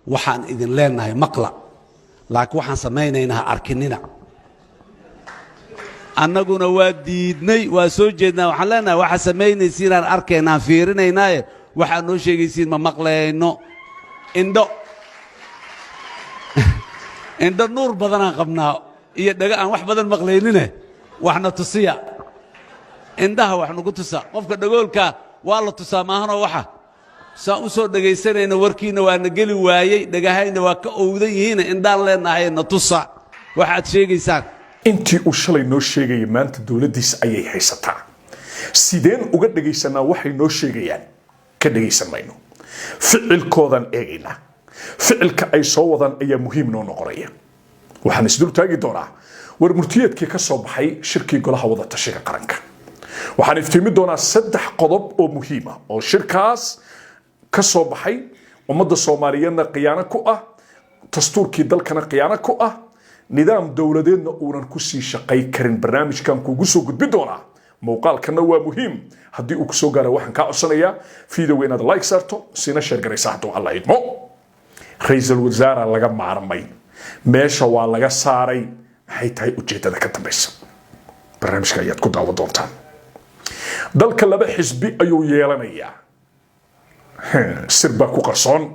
Waxaan idin leenahay maqla, laakiin waxaan samaynaynaa ha arkinina. Annaguna waa diidnay, waa soo jeednaa. Waxaan leenahay waxaa samaynaysiinaan arkaynaan fiirinaynaaye, waxaad noo sheegaysiin ma maqlayno. Indho nuur badanaan qabnaa iyo dhego aan wax badan maqlaynine, waxna tusiya, indhaha wax nagu tusa. Qofka dhagoolka waa la tusaa, maahanoo? Waxa saan u soo dhegaysanayna warkiinna waana geli waayey, dhegahayna waa ka owdan yihiine, indhaan leenahay, na tusa waxaad sheegaysaan. Intii uu shalay noo sheegayay maanta dowladdiisa ayay haysataa. Sideen uga dhegaysanaa waxay noo sheegayaan? Ka dhegaysan mayno, ficilkoodaan eegaynaa. Ficilka ay soo wadaan ayaa muhiim noo noqonaya. Waxaan isdul taagi doonaa war murtiyeedkii ka soo baxay shirkii Golaha Wada Tashiga Qaranka. Waxaan iftiimi doonaa saddex qodob oo muhiim ah oo shirkaas ka soo baxay, ummadda Soomaaliyeedna khiyaano ku ah, dastuurkii dalkana khiyaano ku ah, nidaam dowladeedna uunan kusii shaqay karin. Barnaamijkan kuugu soo gudbi doonaa. Muuqaalkanna waa muhiim. Haddii uu kusoo gaaro, waxaan kaa codsanayaa videoga inaad like saarto, siina share garaysa hadduu Alla idmo. Ra-iisul wasaara laga maarmay, meesha waa laga saaray. Maxay tahay ujeedada ka dambaysa? Barnaamijka ayaad ku daawan doontaan. Dalka laba xisbi ayuu yeelanayaa, sir baa ku qarsoon.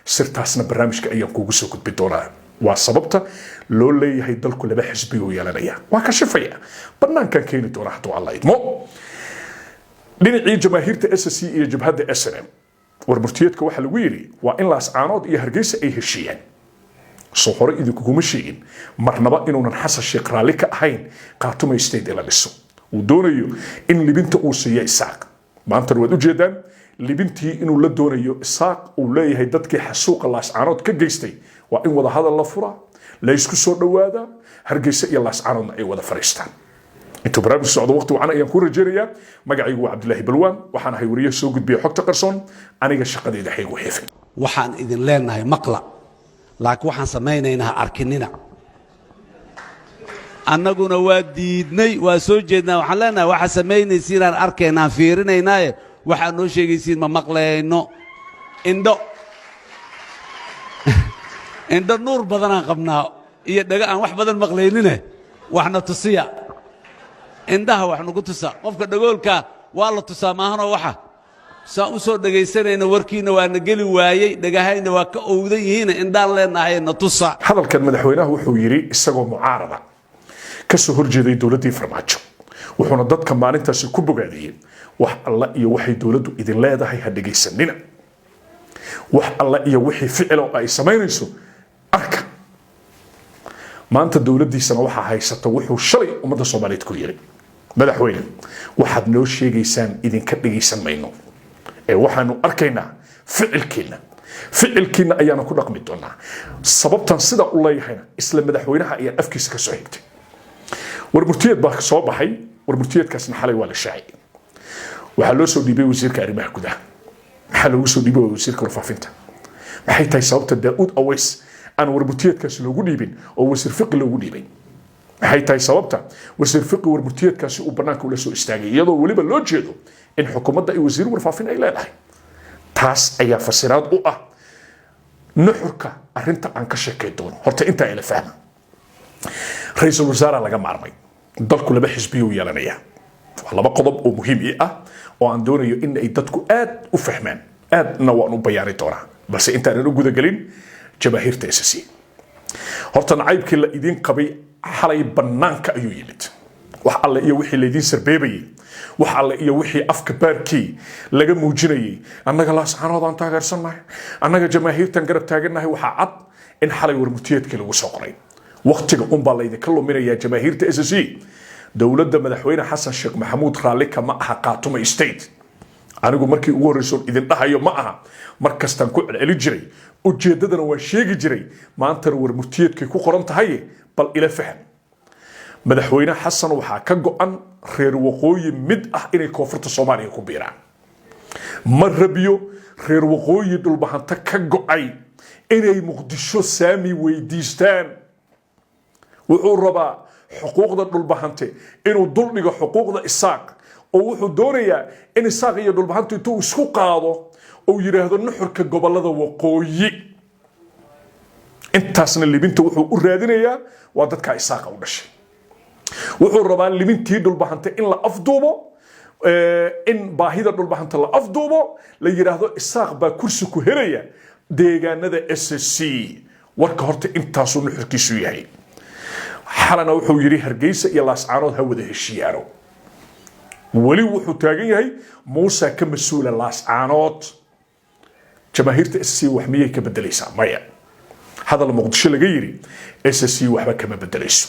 Sirtaasna barnaamijka ayaan kuugu soo gudbi doonaa. Waa sababta loo leeyahay dalku laba xisbi uu yeelanaya. Waa ka shifaya, banaankan keeni doona hadduu Alla idmo. Dhinacii jamaahiirta SSC iyo jabhadda SNM, war murtiyeedka waxaa lagu yidhi waa in Laascaanood iyo Hargeysa ay heshiiyaan. Soo hore idinkuguma sheegin marnaba inuunan Xasan Sheekh raalli ka ahayn Khaatuma State ee la dhiso? Uu doonayo in libinta uu siiyo Isaaq. Maantana waad ujeedaan libintii inuu la doonayo Isaaq. Uu leeyahay dadkii xasuuqa Laascaanood ka geystay waa in wada hadal la furaa, la isku soo dhowaadaa, Hargeysa iyo Laascaanoodna ay wada fariistaan. Intuu barnaamijku socdo, waqti wacan ayaan kuu rajaynayaa. Magacaygu waa Cabdilaahi Balwaan, waxaan ahay wariye soo gudbiya xogta qarsoon. Aniga shaqadeyda haygu xeefin. Waxaan idin leenahay maqla, laakiin waxaan samaynaynaa ha arkinina. Annaguna waa diidnay, waa soo jeednaa. Waxaan leenahay waxaa samaynaysiinaan arkaynaan fiirinaynaaye, waxaad noo sheegaysiin ma maqlayno. Indho nuur badanaan qabnaa iyo dhego aan wax badan maqlaynine, waxna tusiya, indhaha wax nagu tusa. Qofka dhagoolka waa la tusaa, maahanoo? Waxa saan u soo dhegaysanayna warkiinna waana geli waayey, dhegahayna waa ka owdan yihiine, indhaan leenahay, na tusa. Hadalkan madaxweynaha wuxuu yidhi isagoo mucaarada ka soo horjeeday dowladdii Farmaajo, wuxuuna dadka maalintaasi ku bogaadiyey: wax alla iyo waxay dowladdu idin leedahay ha dhegaysanina, wax alla iyo wixii ficila oo ay samaynayso arka. Maanta dowladdiisana waxaa haysata wuxuu shalay ummadda Soomaaliyeed ku yiri. Madaxweyne, waxaad noo sheegaysaan idinka dhegaysan mayno ee waxaanu arkaynaa ficilkiinna, ficilkiinna ayaanu ku dhaqmi doonaa. Sababtan sidaa u leeyahayna isla madaxweynaha ayaan afkiisa ka soo xigtay. War murtiyeed baa soo baxay. War murtiyeedkaasna xalay waa la shaacay. Waxaa loo soo dhiibay wasiirka arrimaha gudaha. Maxaa loogu soo dhiibay wasiirka warfaafinta? Maxay tahay sababta Daa'uud Aweys aan war murtiyeedkaasi loogu dhiibin oo wasiir Fiqi loogu dhiibay? Maxay tahay sababta wasiir Fiqi war murtiyeedkaasi uu banaanka ula soo istaagay, iyadoo weliba loo jeedo in xukuumadda ay wasiir warfaafin ay leedahay? Taas ayaa fasiraad u ah nuxurka arrinta aan ka sheekay doono. Horta intaa ila fahma: ra-iisul wasaara laga maarmay, dalku laba xisbiyuu yeelanayaa. Waa laba qodob oo muhiim ii ah oo aan doonayo in ay dadku aad u fahmaan, aadna waan u bayaani doonaa. Balse intaanan u gudagelin jamaahiirta SSC, horta nacaybkii la idiin qabay xalay bannaanka ayuu yimid. Wax alle iyo wixii laydiin sarbeebayey, wax alle iyo wixii afka baarkii laga muujinayay, annaga Laascaanoodaan taageersannahay, annaga jamaahiirtan garab taagannahay, waxaa cad in xalay warmurtiyeedkii lagu soo qoray. Waktiga unbaa laydinka luminayaa, jamaahiirta SSC. Dowladda madaxweyne Xasan Sheekh Maxamuud raalli kama aha Qaatuma State. Anigu markii ugu horreysoon idin dhahayo ma aha, mar kastaan ku celcelin jiray, ujeeddadana waan sheegi jiray. Maantana warmurtiyeedkay ku qoran tahay, bal ila faham. Madaxweyne Xasan waxaa ka go-an reer waqooyi mid ah inay koonfurta Soomaaliya ku biiraan. Ma rabiyo reer waqooyi Dhulbahanto ka go-ay inay Muqdisho saami weydiistaan. Wuxuu rabaa xuquuqda Dhulbahante inuu duldhigo xuquuqda Isaaq, oo wuxuu doonayaa in Isaaq iyo Dhulbahantu intuu isku qaado uu yidhaahdo nuxurka gobolada waqooyi. Intaasna libinta wuxuu u raadinayaa waa dadka Isaaqa u dhashay. Wuxuu rabaa libintii Dhulbahante in la afduubo, in baahida Dhulbahanta la afduubo, la yidhaahdo Isaaq baa kursi ku helaya deegaanada SSC. Warka horta intaasuu nuxurkiisu yahay. Xalana wuxuu yidhi Hargeysa iyo Laascaanood ha wada heshiiyaano. Weli wuxuu taagan yahay Muusa ka mas-uula Laascaanood. Jamaahiirta SSC wax miyay ka bedelaysaa? Maya. Hadal Muqdisho laga yidhi SSC waxba kama bedelayso.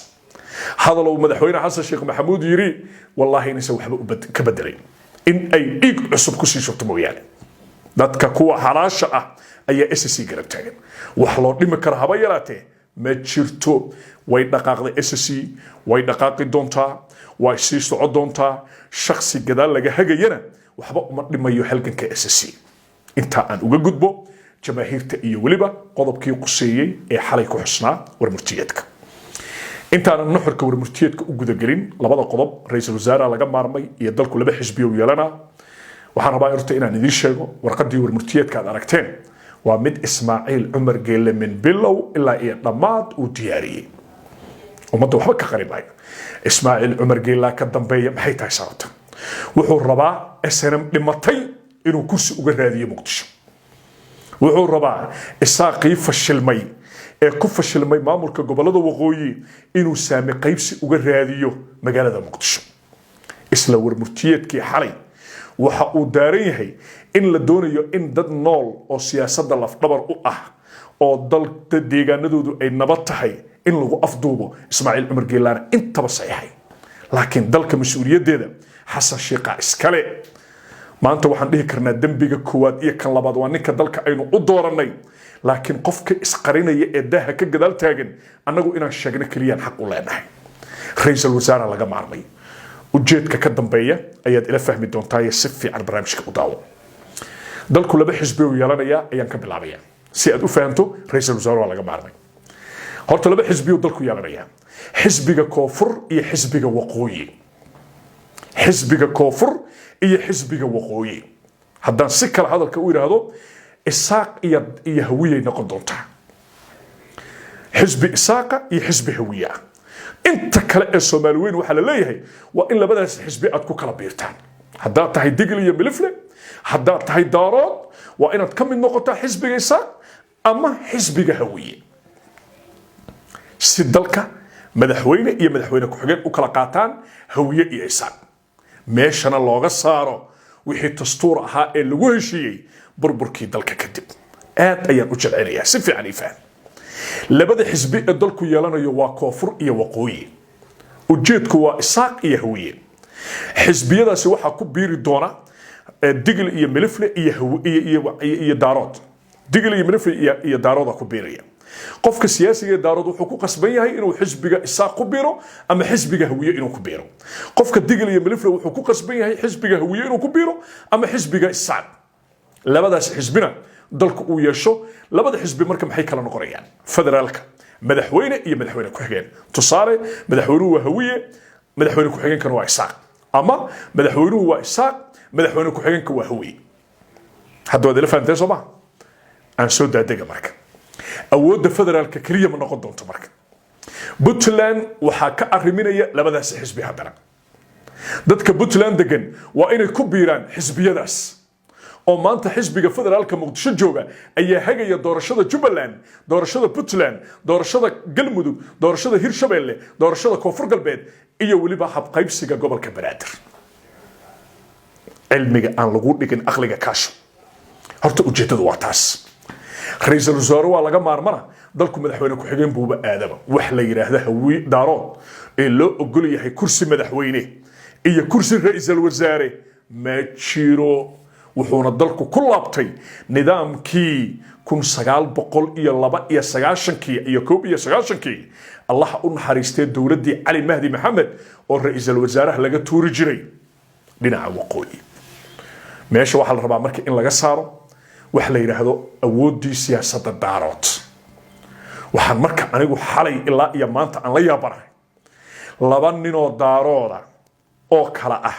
Hadal uu Madaxweyne Xasan Sheekh Maxamuud yidhi, wallaahi inaysan waxba ka bedelayn, in ay dhiig cusub kusii shubto mooyaane. Dadka kuwa xalaasha ah ayaa SSC garab taagan. Wax loo dhimi kara haba yaraatee ma jirto. Way dhaqaaqday SSC, way dhaqaaqi doontaa, way sii soco doontaa. Shaksi gadaal laga hagayana waxba uma dhimayo halganka SSC. Intaa aan uga gudbo jamaahiirta iyo weliba qodobkii quseeyey ee xalay ku xusnaa warmurtiyeedka. Intaanan nuxurka warmurtiyeedka u gudagelin labada qodob, ra-iisul wasaaraha laga maarmay iyo dalku laba xisbiyo yeelanaa, waxaan rabaa horta inaan idiin sheego warqadii warmurtiyeedka aad aragteen waa mid Ismaaciil Cumar Geelle min bilow ilaa iyo dhammaad uu diyaariyey. Ummadda waxba ka qari maayo, Ismaaciil Cumar Geellaa ka dambeeya. Maxay tahay sababta? Wuxuu rabaa SNM dhimatay inuu kursi uga raadiyo Muqdisho. Wuxuu rabaa Isaaqii fashilmay ee ku fashilmay maamulka gobolada waqooyi inuu saami qaybsi uga raadiyo magaalada Muqdisho. Isla warmurtiyeedkii xalay waxa uu daaran yahay in la doonayo in dad nool oo siyaasadda lafdhabar u ah oo dalka deegaanadoodu ay nabad tahay in lagu afduubo. Ismaaciil Cumar Geelaana intaba saxiixay, laakiin dalka mas-uuliyaddeeda Xasan Shiiqa iskale. Maanta waxaan dhihi karnaa dembiga koowaad iyo kan labaad waa ninka dalka aynu u doorannay, laakiin qofka isqarinaya ee daaha ka gadaal taagan annagu inaan sheegno keliyaan xaq u leenahay. Ra-iisul wasaare laga maarmay, ujeedka ka dambeeya ayaad ila fahmi doontaa. Si fiican barnaamijka u daawo. Dalku laba xisbi uu yeelanayaa ayaan ka bilaabaya si aad u fahanto ra-iisul wasaare waa laga maarmay. Horta laba xisbi uu dalku yeelanayaa: xisbiga koonfur iyo xisbiga waqooyi. Xisbiga koonfur iyo xisbiga waqooyi, haddaan si kale hadalka u yidhaahdo, Isaaq iyo Hawiyay noqon doontaa. Xisbi Isaaqa iyo xisbi Hawiye ah. Inta kale ee Soomaali weyn waxaa la leeyahay waa in labadaas xisbi aad ku kala biirtaan. Haddaad tahay Digil iyo Milifle, haddaad tahay Daarood, waa inaad ka mid noqotaa xisbiga Isaaq ama xisbiga Hawiye, si dalka madaxweyne iyo madaxweyne ku-xigeen u kala qaataan Hawiye iyo Isaaq, meeshana looga saaro wixii dastuur ahaa ee lagu heshiiyey burburkii dalka kadib. Aad ayaan u jecelayaa, si fiican ii faham. Labada xisbi ee dalku yeelanayo waa koonfur iyo waqooyi. Ujeedku waa Isaaq iyo Hawiye. Xisbiyadaasi waxaa ku biiri doona Digil iyo Milifle iyo Daarood. Digil iyo Milifle iyo Daarooda ku biiraya. Qofka siyaasiga ee Daarood wuxuu ku qasban yahay inuu xisbiga Isaaq ku biiro ama xisbiga Hawiye inuu ku biiro. Qofka Digil iyo Milifle wuxuu ku qasban yahay xisbiga Hawiye inuu ku biiro ama xisbiga Isaaq. Labadaas xisbina dalku uu yeesho. Labada xisbi marka maxay kala noqonayaan federaalka? Madaxweyne iyo madaxweyne ku-xigeen. Tusaale, madaxweynuhu waa Hawiye, madaxweyne ku-xigeenkana waa Isaaq, ama madaxweynuhu waa Isaaq, madaxweyne ku-xigeenka waa Hawiye. Hadda waad ila fahanteen, soo ma? Aan soo daadega. Marka awoodda federaalka keliya ma noqon doonto. Marka Puntland waxaa ka arriminaya labadaas xisbi. Haddana dadka Puntland degan waa inay ku biiraan xisbiyadaas, oo maanta xisbiga federaalka Muqdisho jooga ayaa hagaya doorashada Jubbaland, doorashada Puntland, doorashada Galmudug, doorashada Hirshabeelle, doorashada Koonfur Galbeed iyo weliba habqaybsiga gobolka Banaadir. Cilmiga aan lagu dhigin aqliga kaasho. Horta ujeeddadu waa taas. Ra-iisul wasaare waa laga maarmana, dalku madaxweyne ku-xigeen buuba aadaba. Wax la yidhaahda Hawi Daarood ee loo ogol yahay kursi madaxweyne iyo kursi ra-iisul wasaare ma jiro. Wuxuuna dalku ku laabtay nidaamkii 1992-kii iyo 91-kii, Allaha u naxariistee, dowladdii Cali Mahdi Maxamed oo ra-iisul wasaaraha laga tuuri jiray dhinaca waqooyi. Meesha waxaa la rabaa marka in laga saaro wax la yidhaahdo awooddii siyaasadda Daarood. Waxaan marka anigu xalay ilaa iyo maanta aan la yaabanahay laba ninoo Daarooda oo kala ah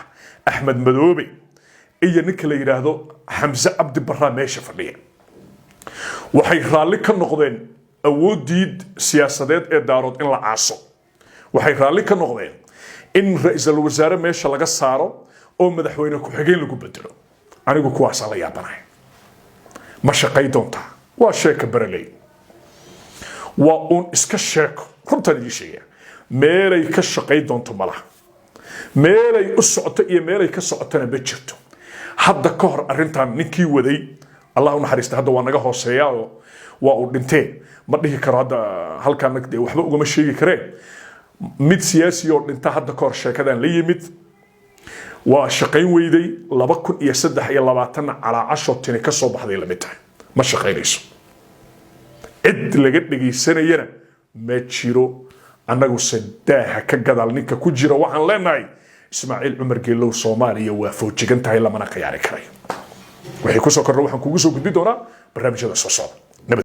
Axmed Madoobe iyo ninka la yidhaahdo Xamse Cabdi Barraa meesha fadhiya. Waxay raalli ka noqdeen Awooddii siyaasadeed ee Daarood in la aaso. Waxay raalli ka noqdeen in ra-iisul wasaare meesha laga saaro oo madaxweyne ku-xigeen lagu bedelo. Anigu kuwaasaa la yaabanahay. Ma shaqay doontaa? Waa sheeka baraley, waa uun iska sheeko. Runtaan idiin sheegaya, meelay ka shaqay doonto malaha. Meelay u socoto iyo meelay ka socotona ma jirto. Hadda ka hor arrintan ninkii waday, Allah u naxariista, hadda waa naga hooseeya oo waa uu dhintee, ma dhihi karo hadda halkaan dee waxba ugama sheegi karee. Mid siyaasi oo dhinta hadda ka hor sheekadan la yimid, waa shaqayn weyday. 2023-na calaacashoo tini ka soo baxday lamid tahay. Ma shaqaynayso, cid laga dhegaysanayana ma jiro. Annaguse daaha ka gadaal ninka ku jira waxaan leenahay: Ismaaciil Cumar Geelow, Soomaaliya waa foojigan tahay, lamana khiyaari karayo. Wixii kusoo kordha waxaan kugu soo gudbi doonaa barnaamijyada soo socda.